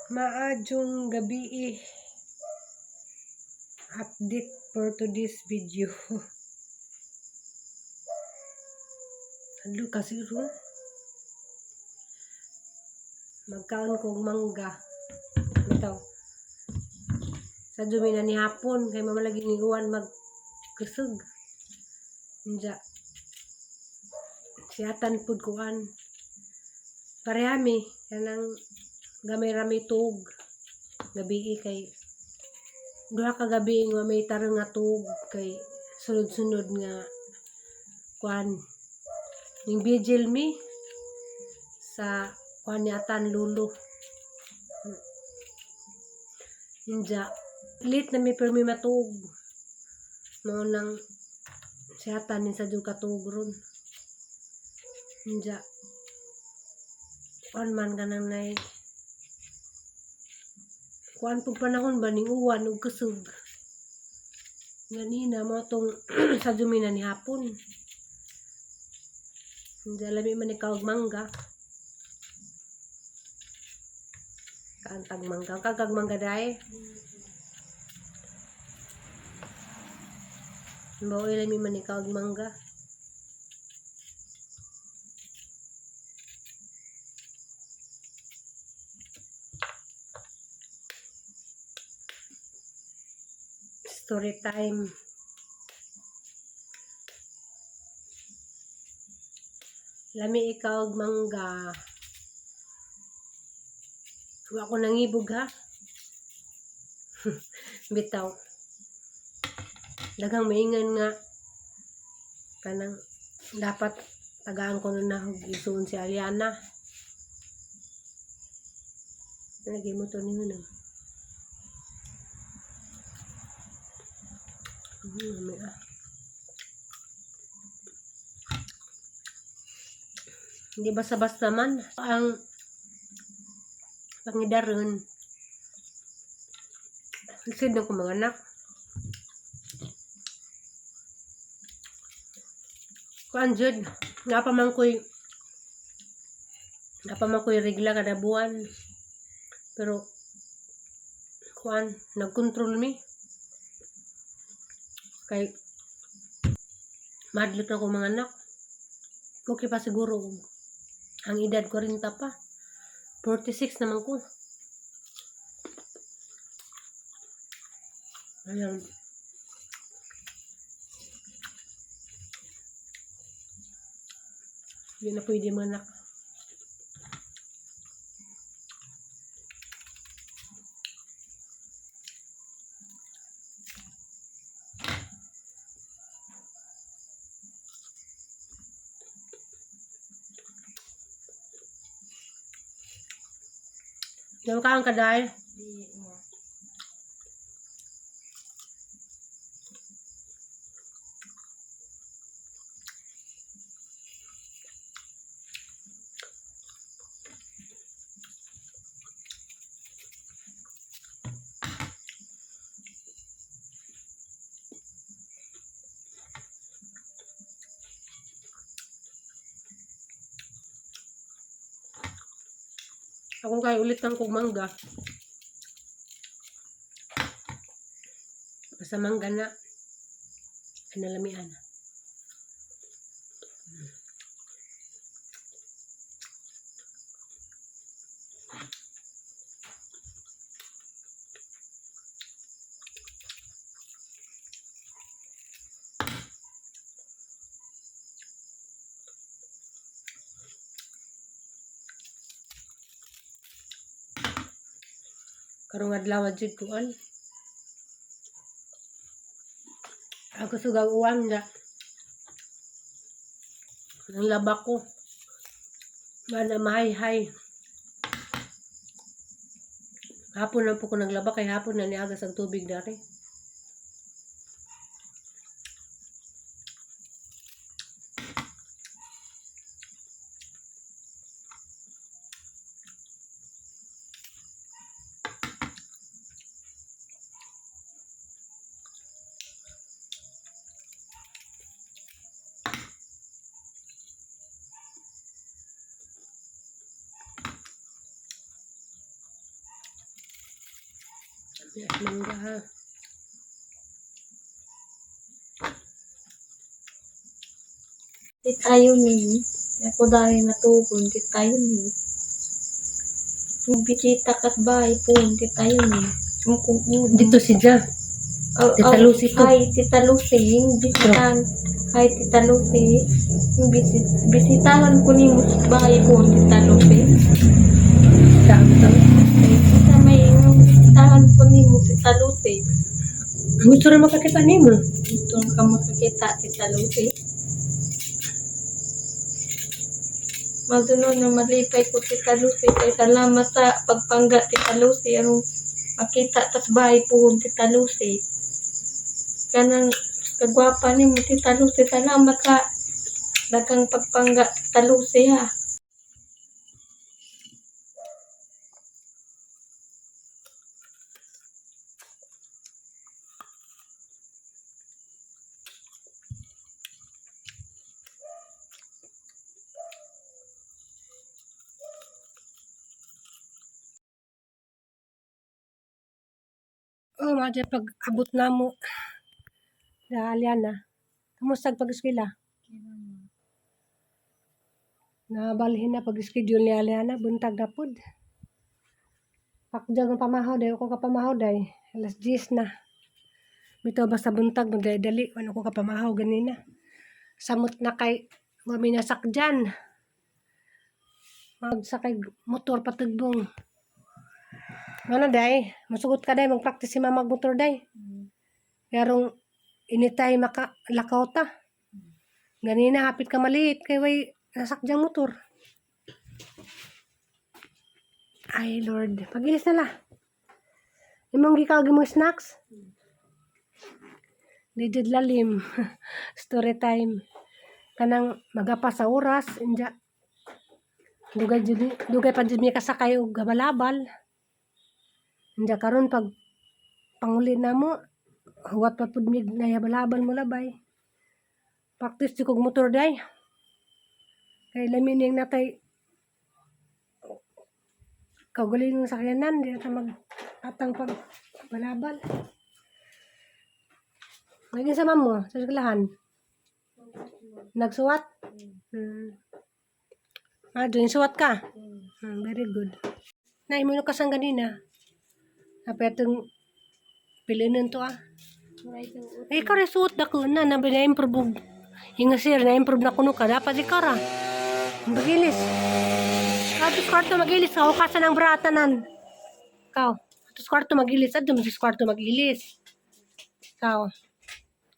Maayong gabii. Update for today's video. Adlo kasi ron. Magkaon kog mangga. Bitaw. Sa dumi na ni hapon kay mama lagi ni Juan magkusog. Unja. Siyatan pud kuan. Parehami kanang gamay rami tuog. Gabii kay duha ka gabi nga may tarong nga tuog kay sunod-sunod nga kuan ning vigil mi sa kuan ni Atan Lolo. Inja late na mi permi matuog. Mao nang si Atan ni sa ka tuog ron. Inja kuan man kanang nay kuan pug panahon ba ning uwan ug kusog. Ganina mo tong sa na ni hapon. Inja lami man ikaw og mangga. Kaantag mangga. Kagag mangga dai. Mao lami man ikaw og mangga. Story time. Lami ikaw og mangga. Wa ko nangibog ha. Bitaw. Daghang maingan nga kanang dapat tagaan ko na nahog isuon si Ariana. Lagi mo to niyo na. Lami ah. Hindi basta-basta man ang pangidaron. Lisod na ko mga anak. Kuan jud, nga pa man ko'y regla kada buwan. Pero kuan, nagkontrol mi. Kay madlot na ko mga anak. Okay pa siguro ang edad 40 pa. 46 naman ko. Ayan. Hindi na pwede manak. Diyan ka ang kaday. Di mo. Ako kay ulit ng kog mangga. Basta mangga na. Analamian. Karong adlaw jud kuan. Ako sugag uwan nga. Ang laba ko. Nga na mahayhay. Hapon lang po ko naglaba kay hapon na niagas ang tubig dari. Yes, mangga ha. Di tayo ni. Ako dahil natugon, di tayo ni. Kung bisita kas bahay po, di tayo ni. Kung Dito si Ja. Oh, Tita oh, Lucy to. Hi, Tita Lucy. Yung bisitahan. Hi, Tita Lucy. Yung bisitahan ko ni mo sa bahay po, Tita Lucy. Saan to? Ay, sa may yung bisitahan ko ni mo, Tita Lucy. Gusto rin makakita nimo. Gusto ka makakita, Tita Lucy. Maduno na malipay ko, Tita Lucy. Kay salamat sa pagpangga, Tita Lucy. Anong makita tas bahay po, Tita Lucy. Kanang kagwapa ni mo, Tita Lucy. Salamat sa daghang pagpangga, Tita Lucy, ha. Oh, mga pag abot na mo. Dahil na. Kamusta pag-eskwela? Nabalhin na pag-schedule ni Aliana, buntag na pud. Pakjag ang pamahaw day, ako kapamahaw day. Alas 10 na. Bitaw basta buntag, magdali-dali. Ano ko kapamahaw ganina. Samot na kay wami nasakdyan. Magsakay motor patugbong. Ano day? Masugot ka day, magpractice si mama motor day. Pero initay maka lakaw ta. Ganina hapit ka maliit kay way nasakdyang motor. Ay Lord, pagilis na la. Imong gikaw mo snacks? Di jud lalim. Story time. Kanang magapa sa oras inja. Dugay jud dugay pa jud mi kasakay og gabalabal. Inja karon pag panguli na mo, huwat pa pud mig nayabalabal mo labay. Practice jud kog motor day. Kay lami ning natay kaugaling ng sakyanan, di na ta mag atang pag balabal. Naging sa mamo, sa eskwelahan. Nagsuwat? Ah, doon suwat ka? Very good. Naimuno ka sang ganina. Apetong pilinan to ah. Eh, ikaw rin suot na ko na, na na-improve. Yung nga sir, na-improve na kuno ka. Dapat ikaw ra. Magilis. Atos kwarto magilis. Kahukasan ang bratanan. Ikaw. Atos kwarto magilis. Adto mo sa kwarto magilis. Ikaw.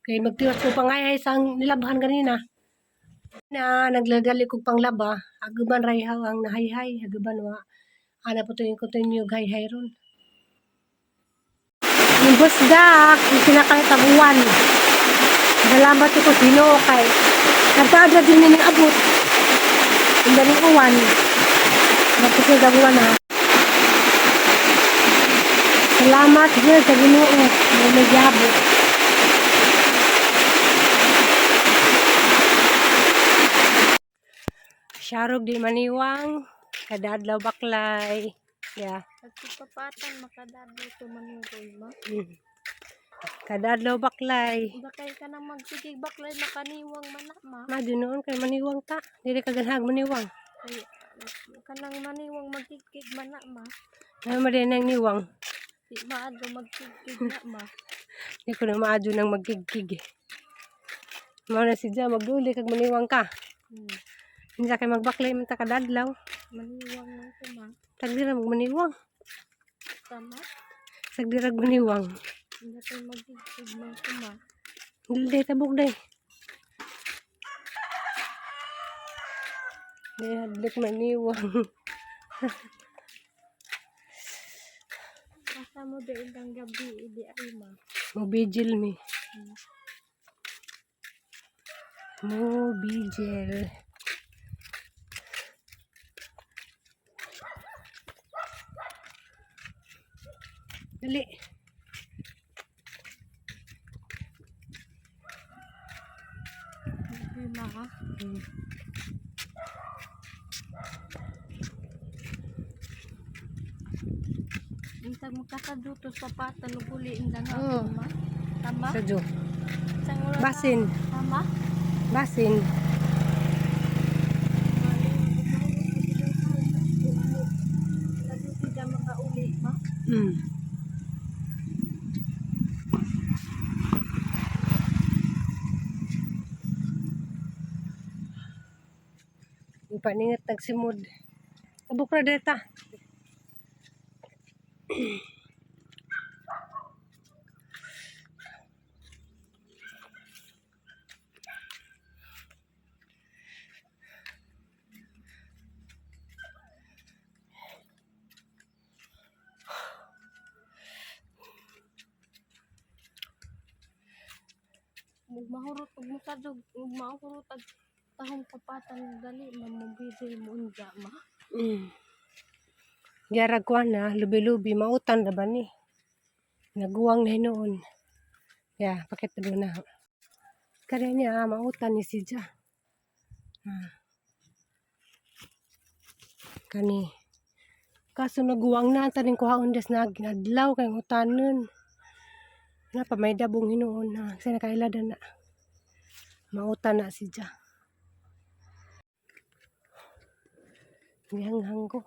Kay magtiwas ko pangayay sa ang nilabhan ganina. Na nagladali kog panglaba. Aguban rayhaw ang nahayhay. Aguban wa. Ana po yung continue gayhay ron. Yung busdak, yung pinakatabuan. Salamat ko Ginoo kay nagtaad na din ning abot. Ang daling uwan. Nagpasagabuan ha. Salamat Diyos sa Ginoo na nagyabot. Sharog di maniwang, kadadlaw baklay. Yeah. Pagkipapatan, makadadlo to manuroy ma. Kadadlaw baklay. Bakay ka nang magsigig baklay makaniwang manak ma. Ma, noon kay maniwang ta. Dili ka ganhag maniwang. Ay, kanang maniwang magkikig mana ma. Ano man din ang niwang. Di maadto magkikig na ma. Di ko na maadyo nang magkigkig. Eh. Mao na si Ja, magduli kag maniwang ka. Hindi kay magbaklay man ta kadadlaw. Maniwang man ko ma. Tagdira magmaniwang. Tama. Sagdira maniwang. Hindi kay magkikig man ko ma. Dili day tabok day. Di hadlok maniwang. Basta mo di ilang gabi idi ay ma. Mo bijil mi. Mo bijil. Dali. Hindi ma ha. Unsa Magkakaduto sa patan ug uli inda nga Oo. ma. Tama? Sa jo. Sang oras Basin. Tama? Basin. Kaduti da makauli ma. Yung paningat nagsimod. Tabok na deta. Ug mahurot ug mukadog ug mahurot ag tahong papatan ug dali mamubili mo unja ma. Gyarag ko na, lubi-lubi, mautan na ba ni? Naguwang na hinuon. Ya, pakit na na. Kaya niya, mautan ni si Ja. Ah. Kani. Kaso naguwang na, taning kuhaon des na ginadlaw kay utanon. Na pa may dabong hinuon na. Kasi nakailada na. Mautan na si Ja. Gihanghang ko.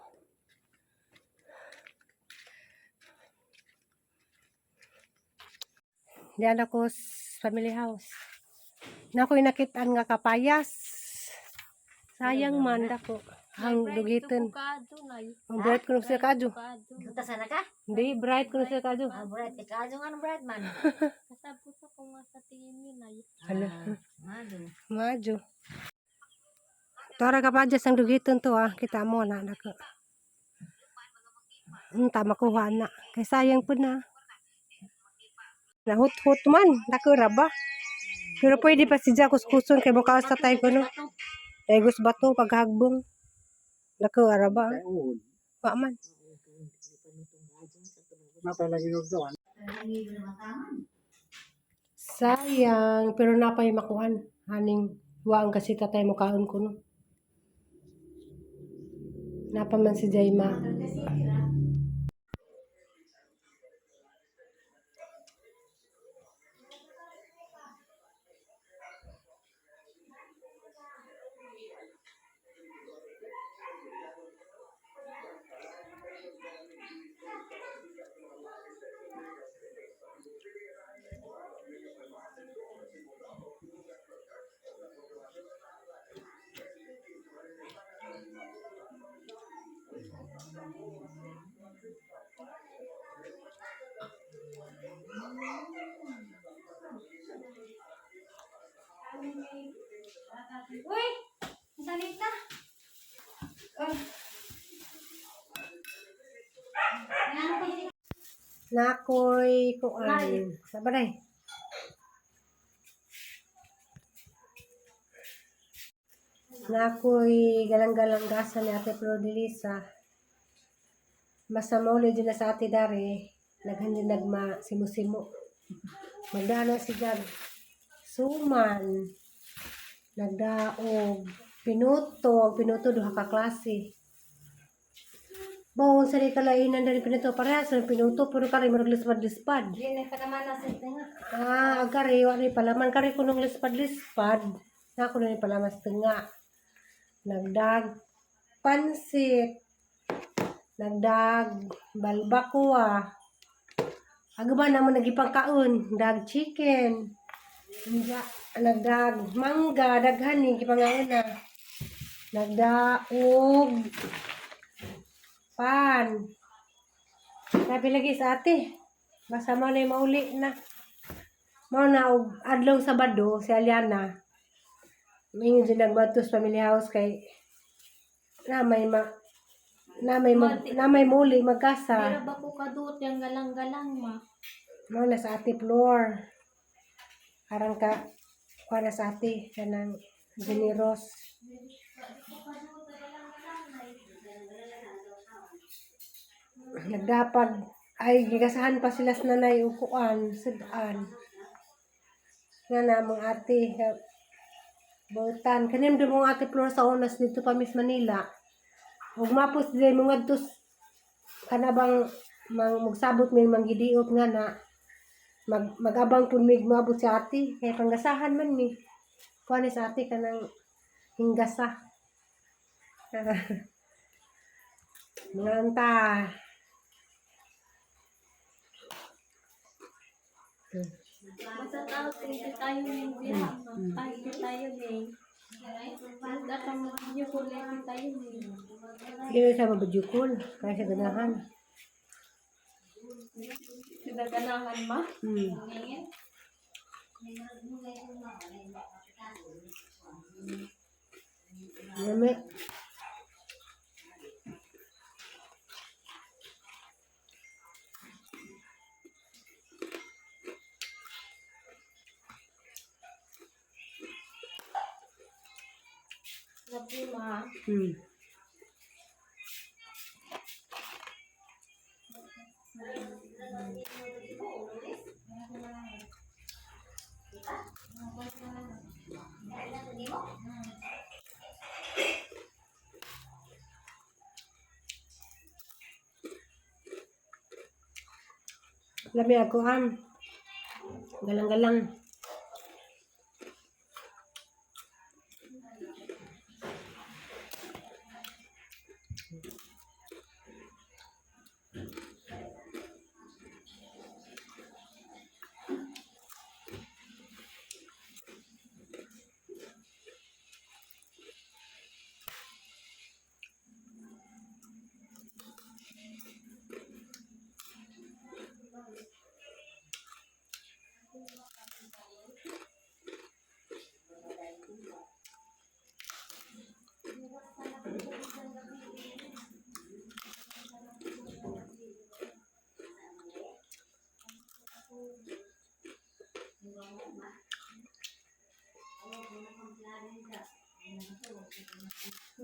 Diyan ako sa family house. Na ako'y nakitaan nga kapayas. Sayang man dako. Ang dugitan. Kado nay. Ang bright ko siya kadyo. Kado. Punta sana ka? Hindi, bright ko siya kadyo. Ah, bright. Ikaw yung anong bright man? Kasabot ako nga sa tingin ni nay. Hala. Mado. Madyo. Tora kapadyas ang dugitan to ah. Kita mo na nako. Tama kuha na. Kay sayang po na. Nahut-hut man. Dako ra ba? Pero pwede pa si kuskuson kay bukaos sa tayo ko no. Dagos bato paghagbong. Dako ara ba? Wa man. Sayang, pero napay makuan. Haning waang kasi tatay mo kaon ko no. Napa man si Jayma. Uy! Masanit na. Nakoy kuan. Sa balay. Nakoy galang-galang gasa ni Ate Flordelisa. Masamauli din na sa ate dari. Naghan din nagma simo-simo. Magdana si Gab. Suman. Nagdaog. Pinuto. Ang pinuto duha ka klase. Bawon sa di kalainan dari pinuto parehas ang pinuto pero kare murag lispad-lispad. Hindi na palaman na sa tinga. Ah, agari wa ni palaman kare kunong lispad-lispad. Na kuno ni palamas tinga. Nagdag pansit. Nagdag balbacoa. Aga ba naman nagipangkaon, dag chicken. Nagda, nagdag mangga, daghan ni gipangaon na. Nagdaog pan. Sabi lagi sa ate, basta mo na yung mauli na. Mao na og adlong Sabado si Aliana. Mingon din nagbatos family house kay na may ma na may mag, na may muli magkasa. Pero ba ko kaduot yung galang-galang ma. Mao na sa ate floor. Aran ka kuha na sa ate kanang generous. Nagdapag ay gigasahan pa sila sa nanay og kuan sudan. Nga na mong ate butan kanim do mong ate floor sa unas dito pa Miss Manila. Ug mapos di mo ngadto kana bang Mang magsabot may manggidiot nga na magabang pud mig moabot si ate kay panggasahan man mi. Kuan ni sa ate kanang hinggasa. Mga anta. Basta tao, ti tayo ning diha. Ay, ti tayo ning. Basta ka mo video call ti tayo ning. Sige sa mabudyo-call kaya sa ganahan. Sila ganahan ma. Lami. Love you ma. Lami ako am. Galang-galang.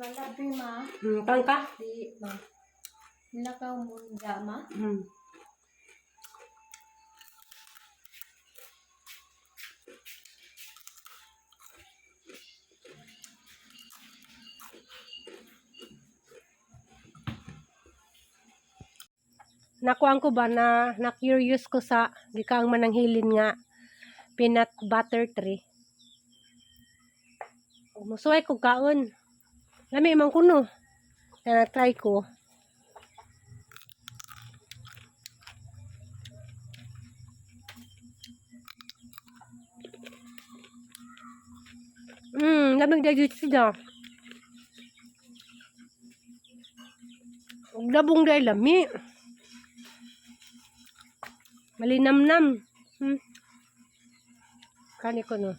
Malabi ma. Kaon ka? Di ma. Nakaw mo dya ma. Nakuan ko ba na na-curious ko sa gikaang mananghilin nga peanut butter tree. Musuway ko kaon. Lami man kuno. Kaya na-try ko. Lamig dahil sila. Ug labong dahil lami. Malinamnam. Kani ko no.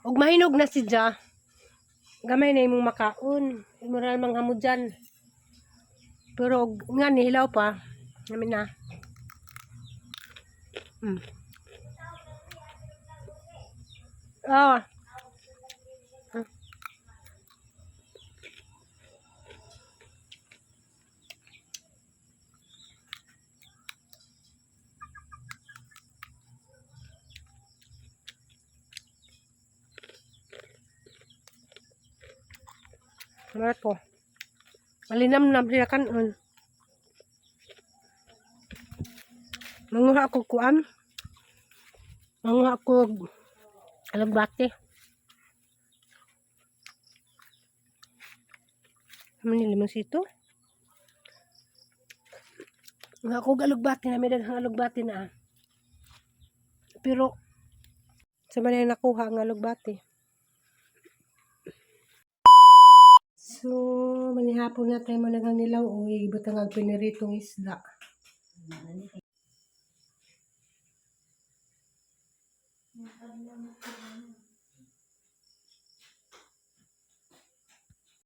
Ug mahinog na si Ja. Gamay na imong makaon. Imo ra mang hamudyan. Pero og nga ni hilaw pa. Namin na. Ah. Ano ko? Malinamnam siya kanon. Manguha ko kuan. Manguha ko alagbate. Ano ni limonsito? Manguha ko alugbate na may daghang alugbate na. Ah. Pero sa man na nakuha ang alugbate. So, manihapon na tayo managang nilaw o ibutang ang piniritong isda.